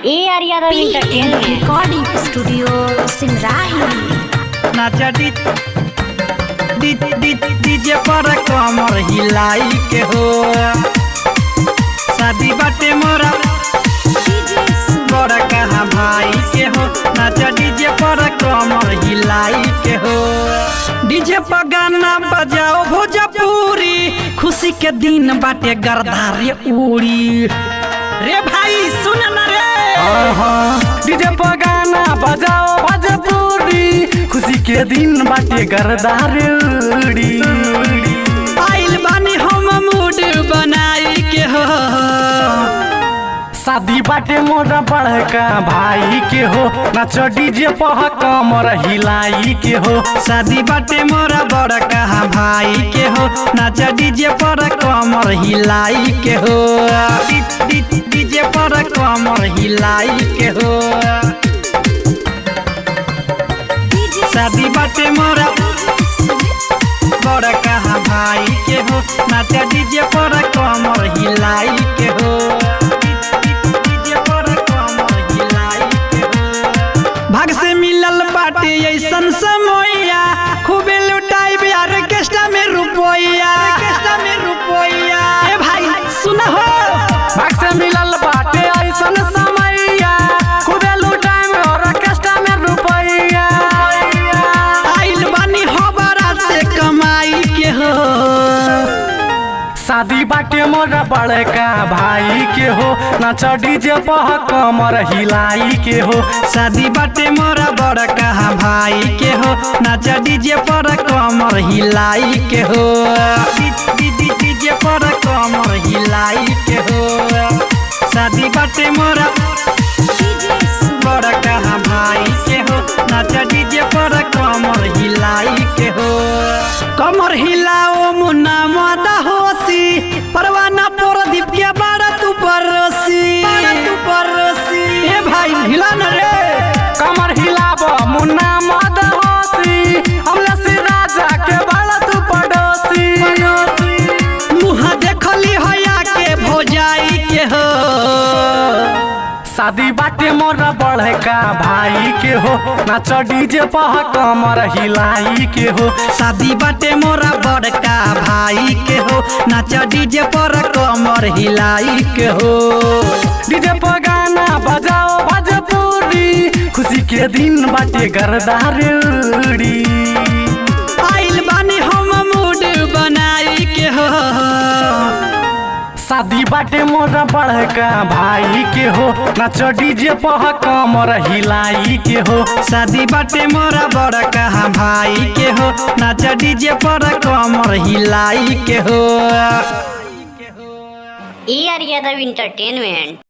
A R Yadav entertainment recording studio Simrahi. नाचा D D D DJ पर कमर हिलाई के हो। शादी बाटे मोरा बड़ा कहा भाई के हो। नाचा डीजे पर कमर हिलाई के हो। डीजे पर गाना बजाओ भोजपुरी, खुशी के दिन बाटे गर्दा रे उड़ी रे भाई सुन न रे। डीजे पर गाना बजाओ भोजपुरी, खुशी के दिन बाटे गर्दा रे उड़ी। आइल बानी हम मूड बनाई के हो। शादी बाटे मोरा बड़का भाई के हो। नाचो डीजे पर कमर हिलाई के हो। शादी बाटे मोरा बड़का भाई के हो। नाचा डीजे पर कमर हिलाई के हो। डीजे पर कमर हिलाई के हो। शादी बाटे मोरा बड़का भाई के हो। नाचा डीजे पर कमर हिलाई के हो। डीजे पर कमर हिलाई के हो। भाग से मिलल बाटे ऐसन समोइया, खूबे लुटाई ऑर्केस्ट्रा में रुपैया, ऑर्केस्ट्रा में रुपैया। ए भाई सुन हो। भाग से मिलल बाटे ऐसन समैया, खूबे लुटाई में ऑर्केस्ट्रा में रुपैया। आइल बानी हबरा से कमाई के हो। शादी बाटे मोरा बड़का भाई के हो। नाचो डीजे पर कमर हिलाई के हो। शादी बाटे मोरा बड़का भाई के हो। नाचा डीजे पर कमर हिलाई के हो। डीजे पर कमर हिलाई के हो। शादी बाटे मोरा बड़का भाई के हो। नाचा डीजे पर कमर हिलाई के हो। कमर हिलाओ मुन्ना मादा होसी, परवाना प्रदीप के बाड़ा तू परोसी, बाड़ा तू परोसी। ए भाई हिला न रे। कमर हिलाब मुन्ना मद होसी, हमला से राजा के बाला तू पड़ोसी। मुँह देखली हया के भोजाई के हो। शादी बाटे मोरा बड़का भाई के हो। नाचो डीजे पर कमर हिलाई के हो। शादी बाटे मोरा बड़का भाई के हो। नाचा डीजे पर कमर हिलाई के हो। डीजे पर गाना बजाओ भोजपुरी, खुशी के दिन बाटे गर्दा रे उड़ी। आइल बानी हम मूड बनाई के हो। शादी बाटे मोरा बड़का भाई के हो। नाचो डीजे पर कमर हिलाई के हो। शादी बाटे मोरा बड़का भाई के हो। नाचा डीजे पर कमर हिलाई के हो। A R Yadav entertainment.